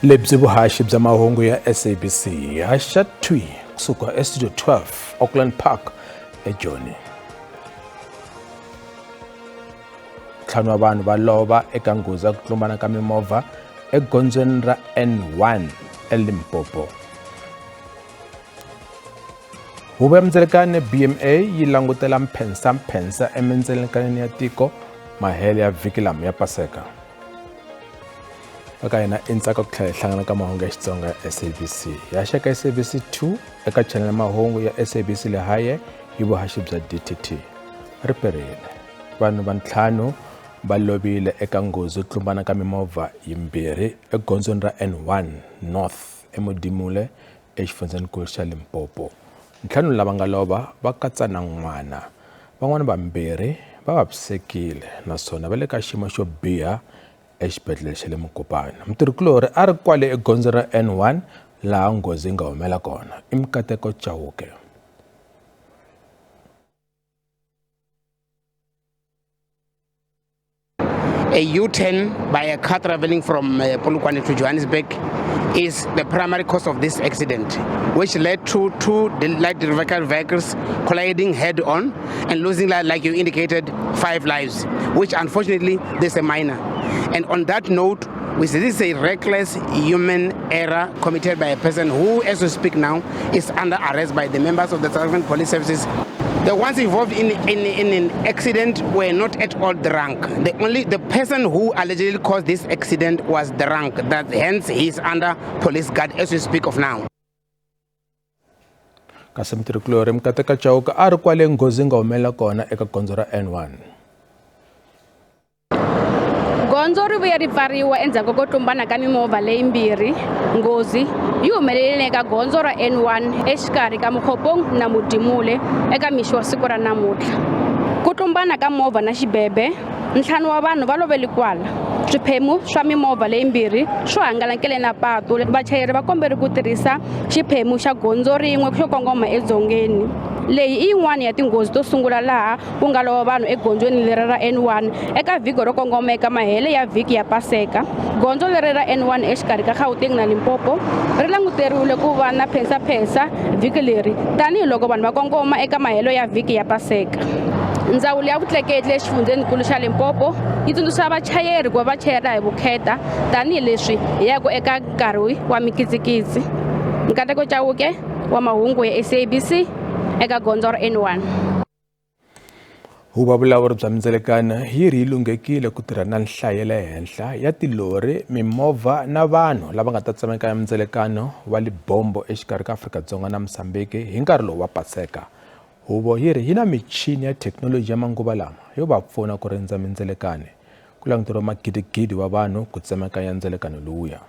Lebyi vuhaxi bya mahungu ya SABC haxa thwi kusuka eStudio 12 Auckland Park eJoni. Ntlhanu wa vanhu va lova eka nghozi ya ku tlumbana ka mimovha egondzweni ra N1 eLimpopo. Huvo ya Mindzelekano BMA yi langutela mphensamphensa emindzelekanyeni ya tiko mahele ya vhiki lama ya Paseka. Eka hina i ntsako ku tlhela hi hlangana ka mahungu ya Xitsonga ya SABC. Ya xeka SABC 2 eka channel ya mahungu ya SABC Lehae hi vuhaxi bya DTT. Ri perile. Vanhu va ntlhanu va lovile eka nghozi yo tlumbana ka mimovha yimbirhi egondzweni ra N1 North eModimule exifundzhenikulu xa Limpopo. Ntlhanu lava nga lova va katsa na n'wana. Van'wana vambirhi va vavisekile naswona va le ka xiyimo xo biha exibedhlele xa le Mokopane. Mutirhikulorhi a ri kwale egondzweni ra N1 laha nghozi yi nga humela kona i Mikateko Chauke. A U-turn by a car traveling from Polokwane to Johannesburg is the primary cause of this accident, which led to two light vehicle vehicles colliding head-on and losing, like you indicated, 5 lives, which unfortunately there's a minor. And on that note, we see this is a reckless human error committed by a person who, as we speak now, is under arrest by the members of the South African Police Services. The ones involved in an accident were not at all drunk. The person who allegedly caused this accident was drunk. That hence he is under police guard as we speak of now. Kasi mutirhikulorhi Mukateka Chauke a ri kwale nghozi yi nga humelela kona eka gondzo ra N1. Gondzo ri vuye ri pfariwa endzhaku ko tlumbana ka mimovha leyimbirhi. Nghozi yi humelerile eka gondzo ra N1 exikarhi ka Mokgopong na Modimule eka mixo wa siku ra namuntlha. Ku tlumbana ka movha na xibebe, ntlhanu wa vanhu va lovele kwala. Swiphemu swa mimovha leyimbirhi swo hangalakele na patu. Vachayeri va komberiwe ku tirhisa xiphemu xa gondzo rin'we xo kongoma edzongeni. Leyi i yin'wana ya tinghozi to sungula laha ku nga lova vanhu egondzweni leri ra N1 eka vhiki ro kongoma eka mahele ya vhiki ya Paseka. Gondzo leri ra N1 exikarhi ka Gauteng na Limpopo ri languteriwile ku va na phensaphensa vhiki leri tanihiloko vanhu va kongoma eka mahelo ya vhiki ya Paseka. Ndzawulo ya vutleketli exifundzhenikulu xa Limpopo yi tsundzuxa vachayeri ku va va chayela hi vukheta tanihileswi hi yaka eka nkarhi wa mikitsikitsi. Nkateko Chauke wa mahungu ya SABC eka gondzo ra N1. Huvo ya vulawuri bya mindzelekano yi ri yi lunghekile ku tirha na nhlayo ya le henhla ya tilori, mimovha na vanhu lava nga ta tsemakanya mindzelekano wa Libombo exikarhi ka Afrika-Dzonga na Mozambique hi nkarhi lowu wa Paseka. Huvo yi ri yi na michini ya thekinoloji ya manguva lama yo va pfuna ku rindza mindzelekano. Ku languteriwa magidigidi wa vanhu ku tsemakanya ndzelekano lowuya.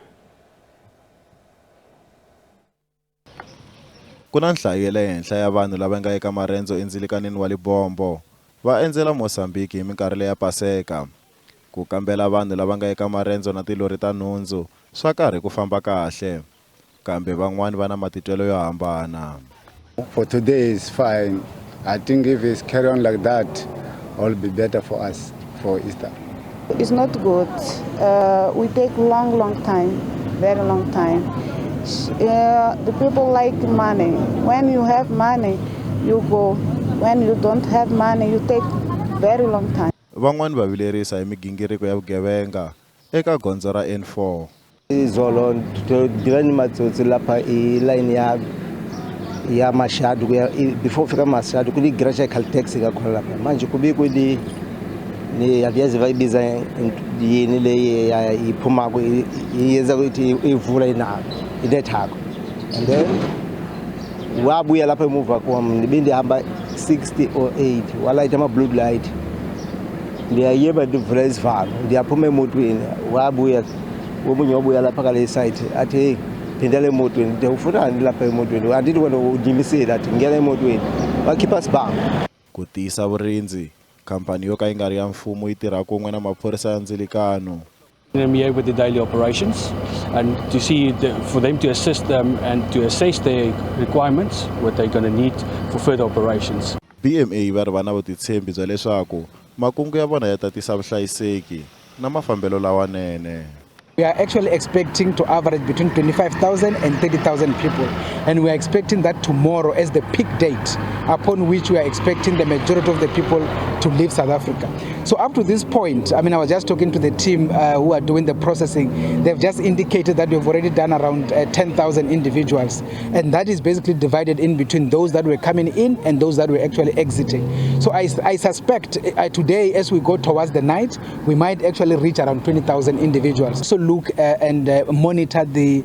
Ku na nhlayo ya le henhla ya vanhu lava nga eka marendzo endzilikanini wa Libombo va endzela Mozambique hi minkarhi leya Paseka. Ku kambela vanhu lava nga eka marendzo na tilori ta nhundzu swa karhi ku famba kahle, kambe van'wana va na matitwelo yo hambana. For today is fine. I think if it's carry on like that, it will be better for us for Easter. It's not good. We take long, long time, very long time. The people like money. When you have money, you go. When you don't have money, you take very long time. Van'wani va vilerisa hi migingiriko ya vugevenga eka gondzo ra N4. Izolo ndive ni matsotsi lapha i line ya Mashadu kuya before ufika Mashadu kuli garage ya Caltex ka khona lapha. Manje kubikwe ni andiyazi bayibiza yini le ya iphumako iyenza ukuthi ivula inako inethako. And then wabuya lapha emuva kwam ndibindihamba 60 or 8 walayita ama blue light. Ndiyayeba ndivula isivalo ndiyaphuma emotweni wabuya omunye wabuya lapha kale site athi hey phindela emotweni ndithe ufunani lapha emotweni andithi wena undimisile athi ngena emotweni wakhipha sibhamu. Ku tiyisa vurindzi, khampani yo ka yi nga ri ya mfumo yi tirha kun'we na maphorisa ya ndzilikano. NMA with the daily operations and to see the, for them to assist them and to assess their requirements, what they're going to need for further operations. BMA va ri va na vutitshembi bya leswaku makungu ya vona ya ta tisa vuhlayiseki na mafambelo lawanene. We are actually expecting to average between 25,000 and 30,000 people. And we are expecting that tomorrow as the peak date upon which we are expecting the majority of the people to leave South Africa. So up to this point, I mean, I was just talking to the team who are doing the processing. They've just indicated that we've already done around 10,000 individuals. And that is basically divided in between those that were coming in and those that were actually exiting. So I suspect today, as we go towards the night, we might actually reach around 20,000 individuals. So look and monitor the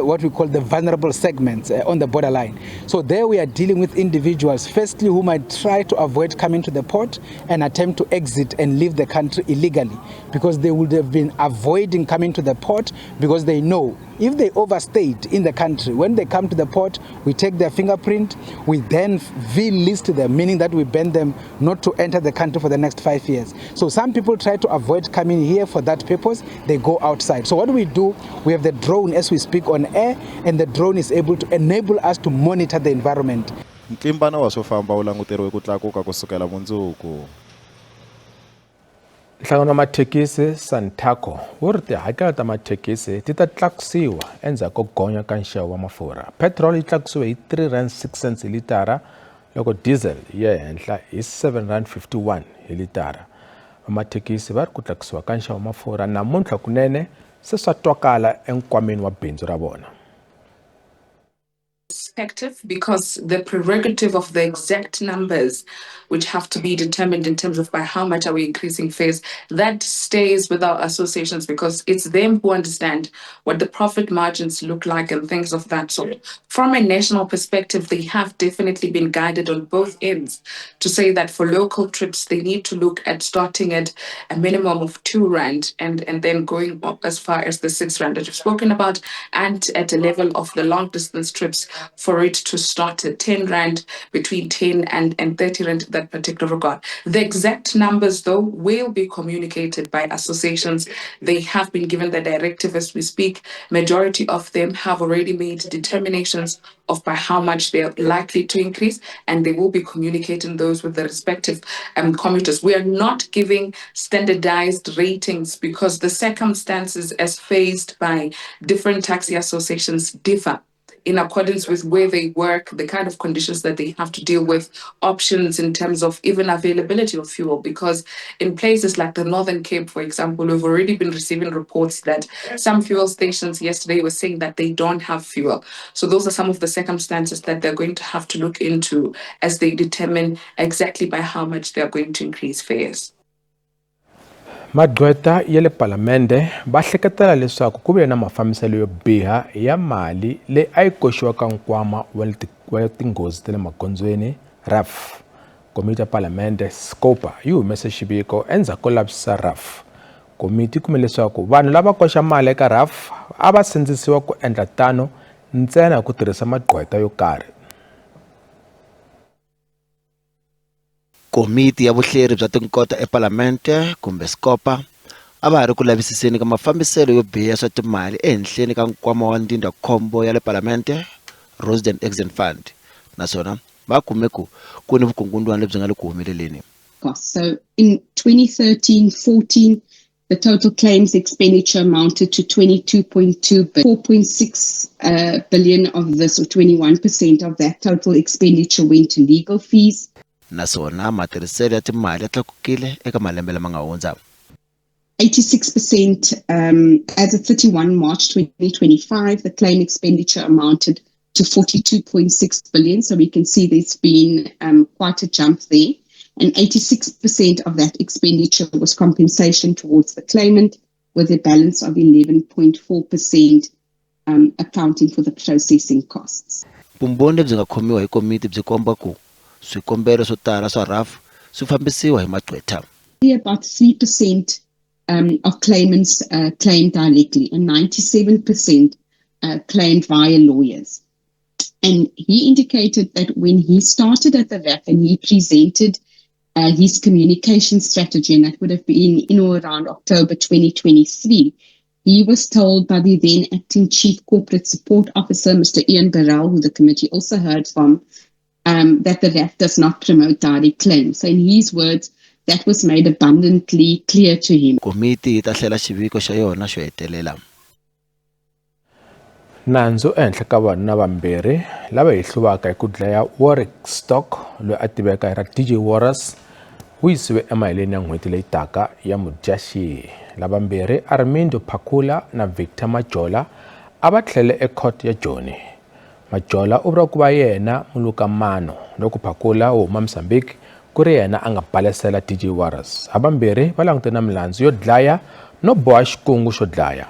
what we call the vulnerable segments on the borderline. So there we are dealing with individuals, firstly, who might try to avoid coming to the port and attempt to exit and leave the country illegally, because they would have been avoiding coming to the port because they know if they overstayed in the country, when they come to the port, we take their fingerprint, we then V-list them, meaning that we ban them not to enter the country for the next 5 years. So some people try to avoid coming here for that purpose, they go outside. So what we do, we have the drone as we speak on air, and the drone is able to enable us to monitor the environment. Ntlimbano wa swo famba wu languteriwe ku tlakuka kusukela mundzuku. Nhlangano wa mathekisi Santaco wu ri tihakelo ta mathekisi ti ta tlakusiwa endzhaku ko gonya ka nxavo wa mafurha. Petrol yi tlakusiwe hi R3.06 hi litara loko diesel yi ya henhla hi R7.51 hi litara. Vamathekisi va ri ku tlakusiwa ka nxavo wa mafurha namuntlha kunene se swa twakala enkwameni wa bindzu ra vona. Perspective, because the prerogative of the exact numbers which have to be determined in terms of by how much are we increasing fares, that stays with our associations, because it's them who understand what the profit margins look like and things of that sort. From a national perspective, they have definitely been guided on both ends to say that for local trips, they need to look at starting at a minimum of 2 rand and then going up as far as the 6 rand that you've spoken about, and at a level of the long distance trips for it to start at 10 rand, between 10 and 30 rand in that particular regard. The exact numbers, though, will be communicated by associations. They have been given the directive as we speak. Majority of them have already made determinations of by how much they're likely to increase, and they will be communicating those with the respective commuters. We are not giving standardized ratings because the circumstances as faced by different taxi associations differ in accordance with where they work, the kind of conditions that they have to deal with, options in terms of even availability of fuel. Because in places like the Northern Cape, for example, we've already been receiving reports that some fuel stations yesterday were saying that they don't have fuel. So those are some of the circumstances that they're going to have to look into as they determine exactly by how much they're going to increase fares. Magqweta ya le palamende va hleketela leswaku ku ve na mafambiselo yo biha ya mali leyi a yi koxiwa ka nkwama wa tinghozi ta le magondzweni RAF. Komiti ya palamende SCOPA yi humese xiviko endzhaku ko lavisisa RAF. Komiti yi kume leswaku vanhu lava koxa mali eka RAF a va sindzisiwa ku endla tano ntsena hi ku tirhisa magqweta yo karhi. Komiti ya vuhleri bya tinkota ePalamente kumbe SCOPA a va ha ri ku lavisiseni ka mafambiselo yo biha swa timali ehenhleni ka nkwama wa ndzindzakhombo ya le Palamente, Road Accident Fund, naswona va kume ku ku ni vukungundzwana lebyi nga le ku humeleleni. So in 2013-14, the total claims expenditure amounted to 22.2 billion. 4.6 billion of this, or 21% of that total expenditure, went to legal fees. Naswona matirhiselo ya timali ya tlakukile eka malembe lama nga hundza. 86% as of 31 March 2025, the claim expenditure amounted to 42.6 billion. So we can see there's been quite a jump there. And 86% of that expenditure was compensation towards the claimant, with a balance of 11.4% accounting for the processing costs. Vumbhoni lebyi nga khomiwa hi komiti byi komba ku swikombelo swo tala swa RAF swi fambisiwa hi magqwetha. About 3% of claimants claimed directly, and 97% claimed via lawyers. And he indicated that when he started at the RAF and he presented his communication strategy, and that would have been in or around October 2023, he was told by the then acting chief corporate support officer, Mr. Ian Burrell, who the committee also heard from, that the RAF does not promote direct claims. So in his words, That was made abundantly clear to him. Komiti yi ta hlela xiviko xa yona xo hetelela. Nandzu ehenhla ka vanhu vambirhi lava hehliwaka hi ku dlaya Warwick Stock loyi a tiveka hi ra DJ Warras wu yisiwe emaheleni ya n'hweti leyi taka ya Mudyaxihi. Lavambirhi Armindo Phakula na Victor Majola a va tlhele ecourt ya Joni. Majola u vuriwa ku va yena mulukamano loko Phakula wo huma Mozambique ku ri yena a nga balesela DJ Warras. Havambirhi va langutene na milandzu yo dlaya no boha xikungu xo dlaya.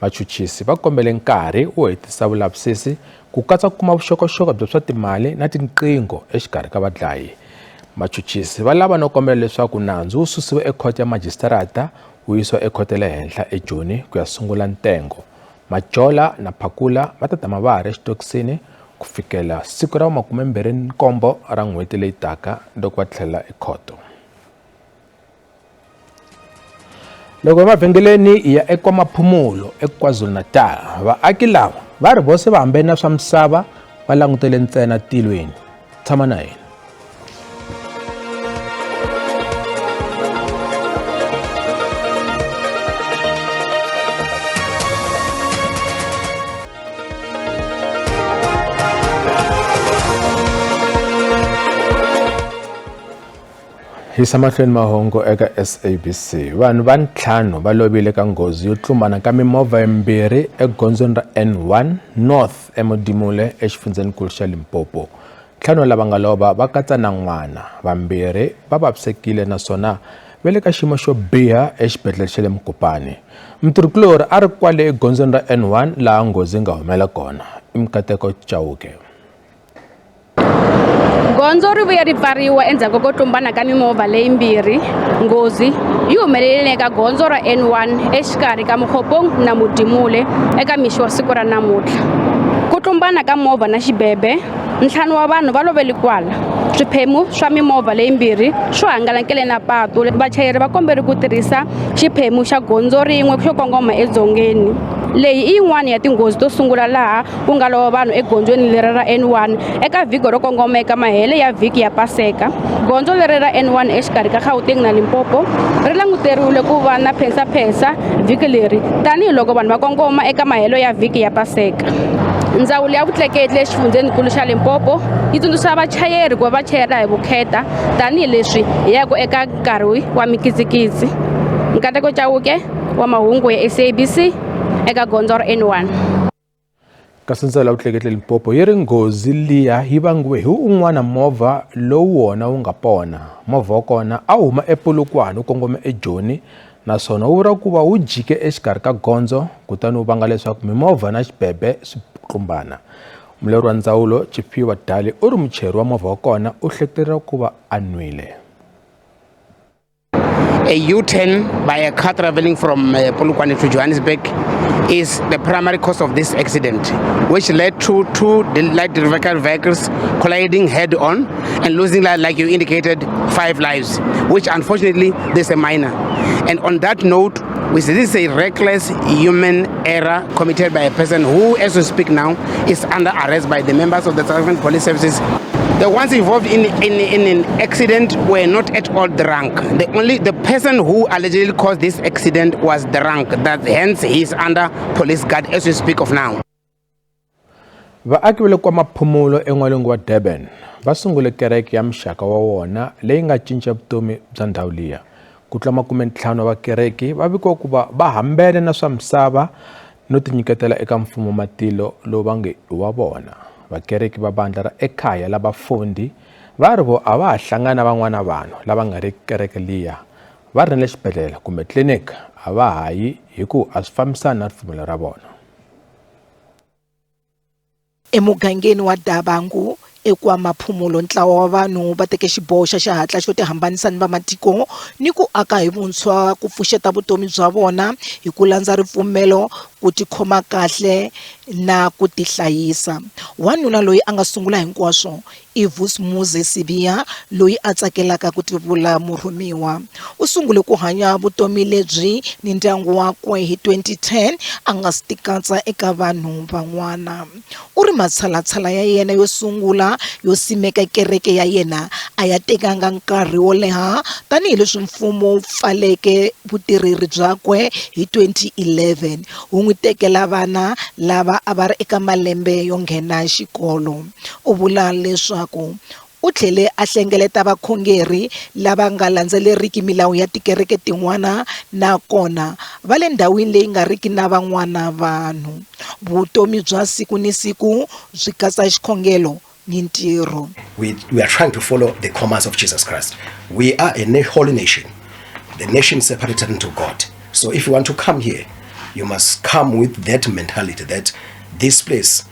Vachuchisi va kombele nkarhi wo hetisa vulavisisi ku katsa ku kuma vuxokoxoko bya swa timali na tinqingho exikarhi ka vadlayi. Vachuchisi va lava no kombela leswaku nandzu wu susiwa ekhoto ya majisitarata wu yisiwa ekhoto ya le henhla eJoni ku ya sungula ntengo. Majola na Phakula va ta tama va ha ri exitokisini ku fikela siku ra 27 ra n'hweti leyi taka loko va tlhelela ekhoto. Loko emavhengeleni ya eKwaMaphumulo eKwaZulu-Natal, vaaki lava va ri vose va hambene na swa misava va langutele ntsena tilweni. Tshama na hina. Yisa mahlweni mahungu eka SABC. Vanhu va ntlhanu va lovile ka nghozi yo tlumbana ka mimovha yimbirhi egondzweni ra N1 North eModimule exifundzhenikulu xa Limpopo. Ntlhanu lava nga lova va katsa na n'wana, vambirhi va vavisekile naswona va le ka xiyimo xo biha exibedhlele xa le Mokopane. Mutirhikulorhi a ri kwale egondzweni ra N1 laha nghozi yi nga humela kona. I Mikateko Chauke. Gondzo ri vuye ri pfariwa endzhaku ko tlumbana ka mimovha leyimbirhi. Nghozi yi humelerile eka gondzo ra N1 exikarhi ka Mokgopong na Modimule eka mixo wa siku ra namuntlha. Ku tlumbana ka movha na xibebe, ntlhanu wa vanhu va lovele kwala. Swiphemu swa mimovha leyimbirhi swo hangalakele na patu. Vachayeri va komberiwe ku tirhisa xiphemu xa gondzo rin'we xo kongoma edzongeni. Leyi i yin'wana ya tinghozi to sungula laha ku nga lova vanhu egondzweni leri ra N1 eka vhiki ro kongoma eka mahele ya vhiki ya Paseka. Gondzo leri ra N1 exikarhi ka Gauteng na Limpopo ri languteriwile ku va na phensaphensa vhiki leri tanihiloko vanhu va kongoma eka mahelo ya vhiki ya Paseka. Ndzawulo ya vutleketli exifundzhenikulu xa Limpopo yi tsundzuxa vachayeri ku va va chayela hi vukheta tanihileswi hi yaka eka nkarhi wa mikitsikitsi. Nkateko Chauke wa mahungu ya SABC eka gondzo ra N1. Kasi ndzawulo ya vutleketli Limpopo yi ri nghozi liya yi vangiwe hi un'wana movha lowu wona wu nga pona. Movha wa kona a wu huma ePolokwane wu kongome eJoni naswona wu vuriwa ku va wu jike exikarhi ka gondzo kutani wu vanga leswaku mimovha na xibebe swi tlumbana. Mulawuri wa ndzawulo Tshifhiwa Dali u ri muchayeri wa movha wa kona u hleketeleriwa ku va a nwile. A U-turn by a car traveling from Polokwane to Johannesburg is the primary cause of this accident, which led to two light vehicle vehicles colliding head-on and losing, like you indicated, 5 lives, which unfortunately there's a minor. And on that note, we see this is a reckless human error committed by a person who, as we speak now, is under arrest by the members of the South African Police Services. The ones involved in an accident were not at all drunk. The person who allegedly caused this accident was drunk. That hence he is under police guard as we speak of now. Vaaki va le KwaMaphumulo en'walungu wa Durban va sungule kereke ya muxaka wa wona leyi nga cinca vutomi bya ndhawu liya. Ku tlula 50 wa vakereki va vikiwa ku va va hambene na swa misava no tinyiketela eka mfumo matilo lowu va nge i wa vona. Vakereki va vandla ra ekhaya la vafundi va ri vo a va ha hlangana na van'wana vanhu lava nga ri kereke liya va ri na le xibedhlele kumbe tliliniki a va ha yi hi ku a swi fambisani na ripfumelo ra vona. Emugangeni wa Dabangu eKwaMaphumulo, ntlawa wa vanhu va teke xiboho xa xihatla xo tihambanisa ni vamatiko ni ku aka hi vuntshwa ku pfuxeta vutomi bya vona hi ku landza ripfumelo, ku tikhoma kahle na ku tihlayisa. Wanuna loyi a nga sungula hinkwaswo I Vusumuzi Sibiya loyi a tsakelaka ku tivula murhumiwa. U sungule ku hanya vutomi lebyi ni ndyangu wakwe hi 2010 a nga si tikatsa eka vanhu van'wana. U ri matshalatshala ya yena yo sungula yo simeka kereke ya yena a ya tekanga nkarhi wo leha tanihileswi mfumo wu pfaleke vutirheri byakwe hi 2011 wu n'wi tekela vana lava a va ri eka malembe yo nghena xikolo. U vula leswaku u tlhele a hlengeleta vakhongeri lava nga landzeleriki milawu ya tikereke tin'wana nakona va le ndhawini leyi nga riki na van'wana vanhu. Vutomi bya siku ni siku byi katsa xikhongelo ni ntirho. We are trying to follow the commands of Jesus Christ. We are a holy nation, the nation separated unto God. So if you want to come here, you must come with that mentality that this place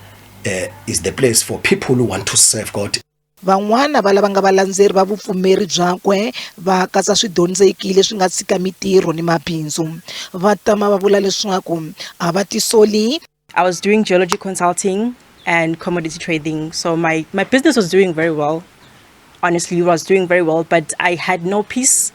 is the place for people who want to serve God. Van'wana va lava nga valandzeri va vupfumeri byakwe va katsa swidyondzeki leswi nga tshika mitirho ni mabindzu. Va tama va vula leswaku a va tisoli. I was doing geology consulting and commodity trading, so my business was doing very well. Honestly, it was doing very well, but I had no peace,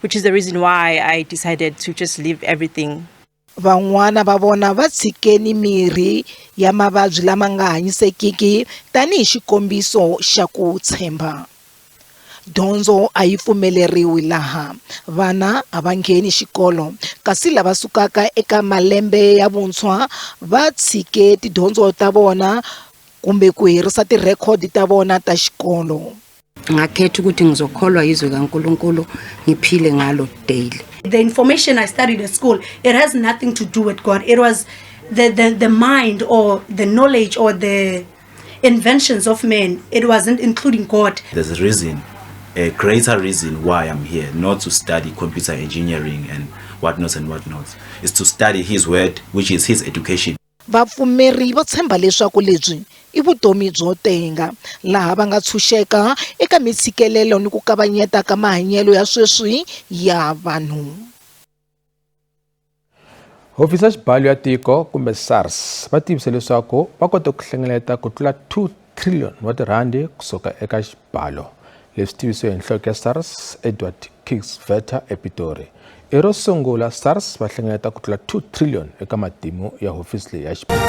which is the reason why I decided to just leave everything. Van'wana va vona va tshike ni mirhi ya mavabyi lama nga hanyisekiki tanihi xikombiso xa ku tshemba. Dyondzo a yi pfumeleriwi laha, vana a va ngheni xikolo, kasi lava sukaka eka malembe ya vuntshwa va tshike tidyondzo ta vona kumbe ku herisa tirhekhodi ta vona ta xikolo. Ngakhetha ukuthi ngizokholwa izwi kaNkulunkulu ngiphile ngalo daily. The information I studied at school, it has nothing to do with God. It was the mind or the knowledge or the inventions of men. It wasn't including God. There's a reason, a greater reason why I'm here, not to study computer engineering and whatnot and whatnot. It's to study His word, which is His education. Vapfumeri va tshemba leswaku lebyi i vutomi byo tenga, laha va nga tshunxeka eka mitshikelelo ni ku kavanyeta ka mahanyelo ya sweswi ya vanhu. Hofisi ya xibalo ya tiko kumbe SARS va tivise leswaku va kote ku hlengeleta ku tlula 2 trillion wa tirhandi kusuka eka xibalo. Leswi tivisiwe hi nhloko ya SARS Edward Kieswetter ePitori. I ro sungula SARS va hlengeleta ku tlula 2 trillion eka matimu ya hofisi leyi ya xibalo.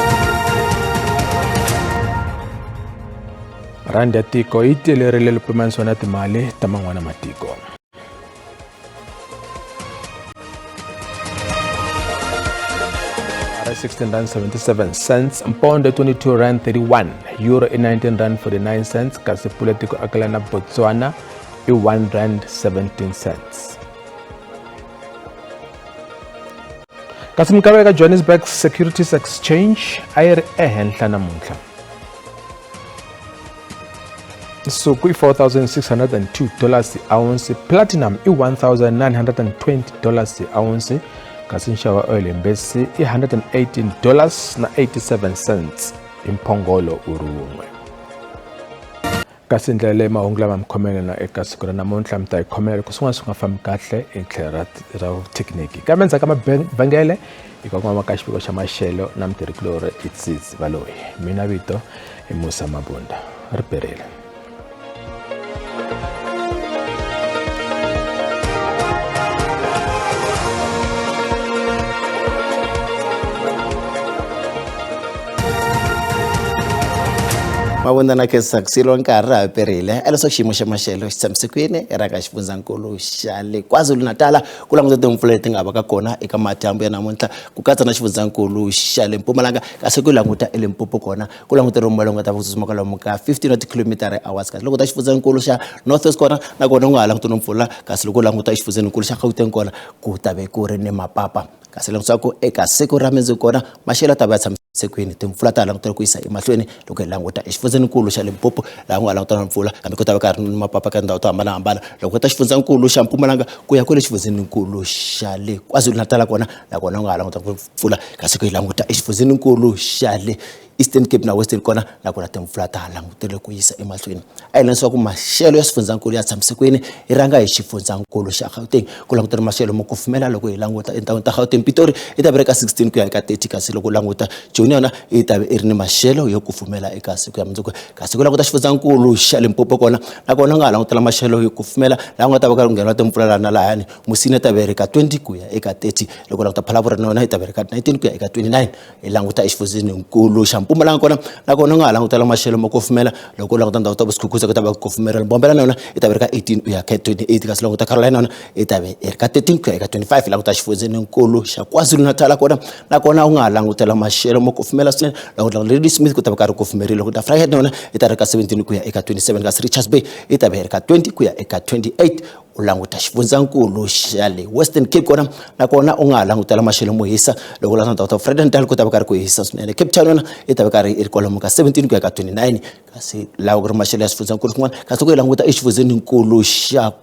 Rhandi ya tiko yi tiyelerile pimanisiwa na timali ta man'wana matiko. R16.77, pound R22.31, euro i R19.49, kasi pula tiko akela na Botswana i R1.17. Kasi minkarhi eka Johannesburg Securities Exchange a yi ri ehenhla namuntlha. Nsuku i $4,602 hi ounce, platinum i $1,920 hi ounce, kasi nxavo wa oil mbesi i $118.87 hi mphongolo wu ri wun'we. Kasi ndlela leyi mahungu lama mi khomelela eka siku ra namuntlha mi ta yi khomela loko swin'wana swi nga fambi kahle hi tlhelo ra vuthekiniki. Kambe endzhaku ka mavhengele hi kongoma ka xiviko xa maxelo na mutirhikulori Itsitsi Valoyi. Mina vito i Musa Mabunda. Ri perile. Mavunda na khensa ku siyeriwa nkarhi ra ha perile a leswaku xiyimo xa maxelo xi tshamise ku yini eraka xifundzankulu xa le KwaZulu-Natal ku languta timpfula leti nga vaka kona eka madyambu ya namuntlha ku katsa na xifundzankulu xa le Mpumalanga kasi ku languta eLimpopo kona ku languteriwa moya lowu nga ta va ku tsutsuma kwalomu ka 15 wa tikhilomitara hi hours kasi loko ta xifundzankulu xa North West kona na kona u nga ha languti no mpfula kasi loko u languta exifundzenikulu xa Gauteng kona ku ta ve ku ri ni mapapa kasi leswaku eka siku ra mundzuku kona maxelo ta va ya tshamisekile timpfula ta ha langutela ku yisa emahlweni loko hi languta exifundzenikulu xa Limpopo laha ku nga langutana na mpfula hambi ku ta va ka ri ni mapapa ka tindhawu to hambanahambana loko ta xifundzankulu xa Mpumalanga ku ya kwale xifundzenikulu xa le KwaZulu-Natal kona nakona u nga ha languta mpfula kasi ku hi languta exifundzenikulu xa le Eastern Cape na Western kona nakona timpfula ta ha langutele ku yisa emahlweni. A hi leswaku maxelo ya swifundzankulu ya tshamise kwini. Hi rhanga hi xifundzankulu xa Gauteng. Ku langutela maxelo mo kufumela loko hi languta etindhawini ta Gauteng, Pitori yi ta ve ri ka 16 ku ya eka 30, kasi loko u languta Joni yona yi ta ve i ri ni maxelo yo kufumela eka siku ya mundzuku. Kasi ku languta xifundzankulu xa Limpopo kona, nakona u nga ha langutela maxelo yo kufumela laha ku nga ta va ka ku ngheniwa timpfula laha na lahayani. Musina yi ta ve ri ka 20 ku ya eka 30, loko u languta Phalaborwa na yona yi ta ve ri ka 19 ku ya eka 29. Hi languta exifundzeninkulu xa Mpumalanga kona, nakona u nga ha langutela maxelo mo kufumela loko u languta ndhawu ta Vusikhukhuza ku ta va ku kufumerile. Mbombela na yona yi ta ve ri ka 18 ku ya ka 28, kasi languta Carolina yona yi ta ve yi ri ka 13 ku ya eka 25. Hi languta xifundzeninkulu xa KwaZulu-Natal kona, nakona u nga ha langutela maxelo mo kufumela swinene loko languta Ladysmith ku ta va ka ri kufumerile. Loko ta Vryheid na yona yi ta ri ka 17 ku ya eka 27, kasi Richards Bay yi ta ve yi ri ka 20 ku ya eka 28. U languta xifundzankulu xa le Western Cape kona, nakona u nga ha langutela maxelo mo hisa loko u languta ndhawu ta Vredendal ku ta va ka ri ku hisa swinene. Cape Town yona yi ta va karhi yi ri kwalomu ka 17 ku ya ka 29, kasi laha ku ri maxelo ya swifundzankulu swin'wana. Kasi loko hi languta exifundzeninkulu xa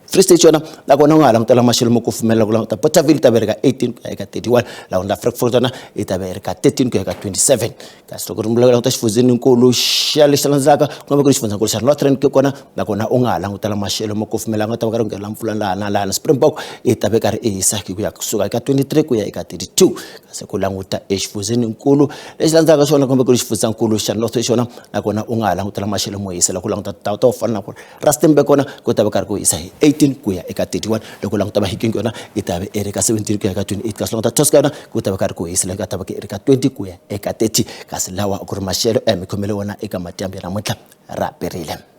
Free State yona, nakona u nga ha langutela maxelo mo kufumela loko u languta Bothaville yi ta va yi ri ka 18 ku ya eka 31, laha ku nga Frankfurt yona yi ta va yi ri ka 13 ku ya ka 27. Kasi loko ri languta xifundzeninkulu xa lexi landzelaka ku nga va ku ri xifundzankulu xa Northern Cape kona, nakona u nga ha langutela maxelo mo kufumela nga ta va ka ri nghena mpfula laha na laha. Na Springbok yi ta ve karhi i hisa ku ya kusuka eka 23 ku ya eka 32. Kasi ku languta exifundzeninkulu lexi landzelaka xona kumbe ku ri xifundzankulu xa North xona, nakona u nga ha langutela maxelo mo hisa loko u languta tindhawu to fana na ku Rustenburg kona ku ta va karhi ku hisa hi 18 ku ya eka 31. Loko u languta Mahikeng yona yi ta va yi ri ka 17 ku ya eka 28, kasi languta Tosca yona ku ta va karhi ku hisa leyi nga ta va yi ri ka 20 ku ya eka 30. Kasi lawa ku ri maxelo ya mi khomele wona eka madyambu ya namuntlha. Ra perile.